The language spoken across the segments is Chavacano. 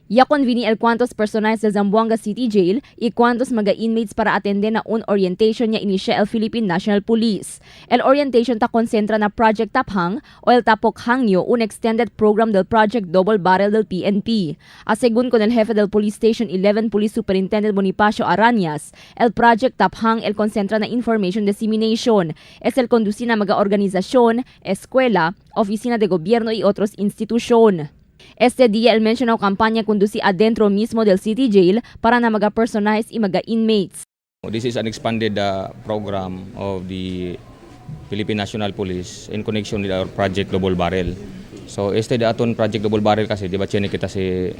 Ya conveni el cuantos personajes del Zamboanga City Jail y cuantos mga inmates para atender na un orientation ya inicia el Philippine National Police. El orientation ta concentra na Project Taphang o el Tapok Hangyo, un extended program del Project Double Barrel del PNP. A según con el jefe del Police Station 11, Police Superintendent Bonifacio Arañas, el Project Taphang el concentra na information dissemination. Es el conducir na mga organización, escuela, oficina de gobierno y otros institusyon. Este día el mencionado campaña conduce adentro mismo del City Jail para na mga personajes y mga inmates. This is an expanded program of the Philippine National Police in connection with our Project Double Barrel. So este di aton Project Double Barrel kasi di ba chene kita si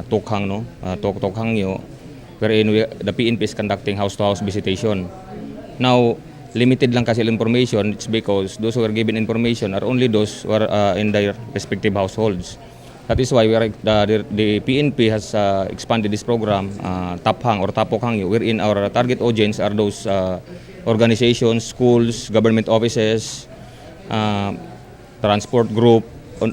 Tokhang, no? Tokhang yo, wherein the PNP is conducting house to house visitation. Now, limited lang kasi information. It's because those who are given information are only those who are in their respective households. That is why we are, the PNP has expanded this program, Taphang or Tapok Hangyo, wherein our target audience are those organizations, schools, government offices, transport group,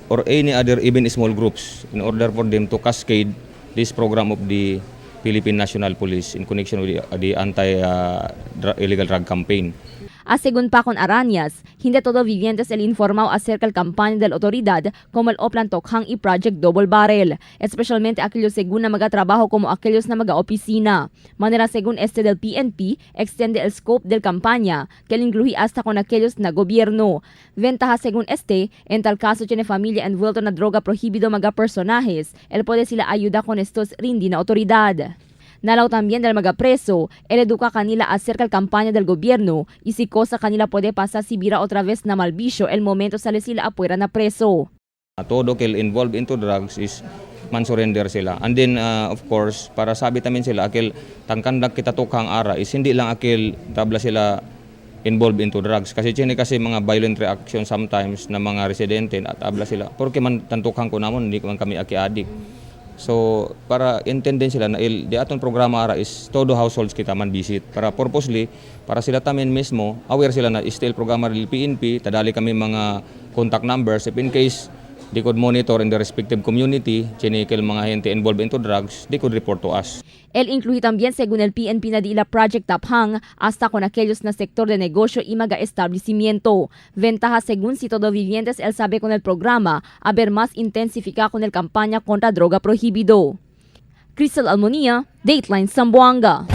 or any other even small groups in order for them to cascade this program of the Philippine National Police in connection with the anti-illegal drug campaign. A según pa con Arañas, hindi todo vivientes el informado acerca del campaña de la autoridad como el Oplan Tokhang y Project Double Barrel, especialmente aquellos según na mga trabajo como aquellos na mga opisina. Manera según este del PNP, extiende el scope del campaña, que el incluye hasta con aquellos na gobierno. Ventaja según este, en tal caso tiene familia envuelto na droga prohibido mga personajes, él puede sila ayuda con estos rindi na autoridad. Nalaw también del mga preso, el educa kanila acerca del campaña del gobierno y si cosa kanila puede pasar si vira otra vez na malbisyo el momento sale sila apuera na preso. Todo kel involved into drugs is man surrender sila. And then of course, para sabi tamin sila akil tangkandak kita tokhang ara is hindi lang akil tabla sila involved into drugs. Kasi chini kasi mga violent reaction sometimes na mga residente at tabla sila. Porque man tantukhang ko namon hindi man kami aki adik. So para intendin sila na il, di aton programa ara is todo households kita man visit para purposely para sila tamin mismo aware sila na still programa del PNP, tadali kami mga contact numbers if in case they could monitor in the respective community chinikel mga gente involved into drugs, they could report to us. El incluye también según el PNP na di ila Project Taphang hasta con aquellos na sector de negocio y mga establecimiento. Ventaja según si todo vivientes el sabe con el programa, haber más intensifica con el campaña contra droga prohibido. Crystal Almonia, Dateline Zamboanga.